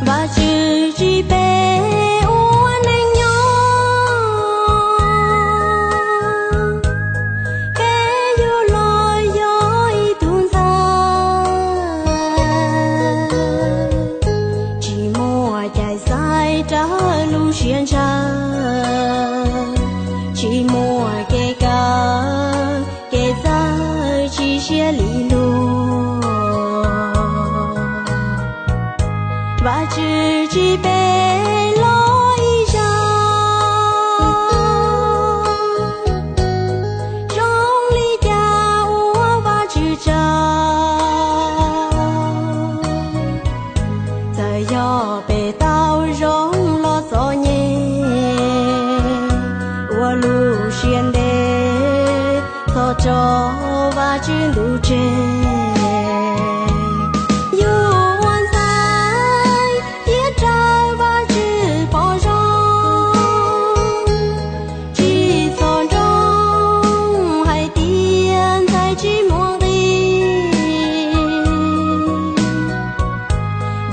Vajtswv tsim peb ua neej nyob, peb yug los yog ib tug ntxhais, tsis muaj cai xaiv raws lub siab ntshaw, tsis muaj kev kawm kev txawj tsis siab li luag. Vajtswv tsim peb los ib zaug, zoo li cas ua Vajtswv tsaug. Txawm yog peb tau zoo los txom nyem, ua lub siab ntev txhob tso Vajtswv ntuj tseg. Yus ua ntxhais cia raws Vajtswv pom zoo, tsis txhob nroo hais tias ntxhais tsis muaj nqis.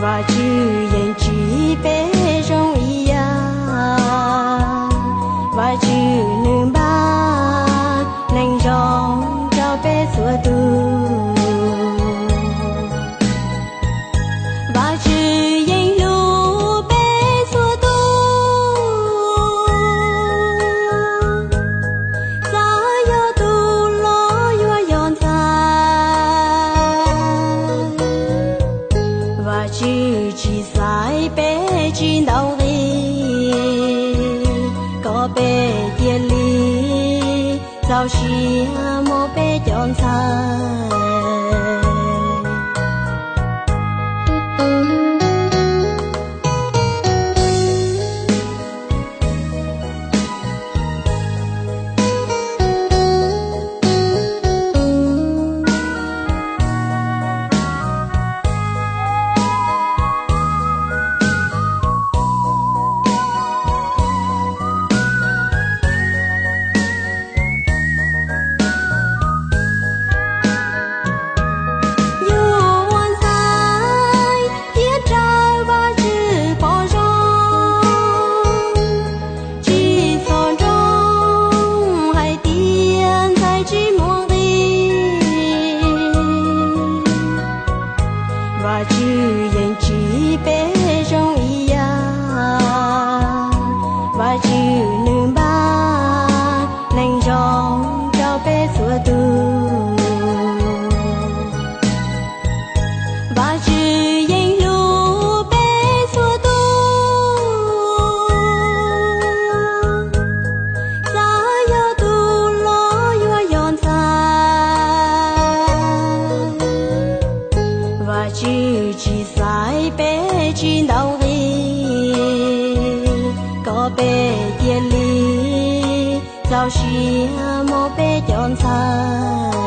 Vajtswv yeej tsim peb zoo ib yam, Vajtswv nws npaj neeg zoo rau peb txhua tus. Vajtswv yeej hlub peb txhua tus, txawm yog tub los yuav yog ntxhais. Vajtswv tsis xaiv peb tsis ntaus nqi, kom peb cia li txaus siab muab peb cov ntxhais. Yus ua ntxhais cia raws Vajtswv pom zoo, tsis txhob nroo hais tias ntxhais tsis muaj nqis. Vajtswv yeej tsim peb zoo ib yam, Vajtswv nws npaj neeg zoo rau peb txhua tus. Vajtswv yeej hlub peb txhua tus, txawm yog tub los yuav yog ntxhais. Vajtswv tsis xaiv peb tsis ntaus nqi, kom peb cia li txaus siab muab peb cov ntxhais.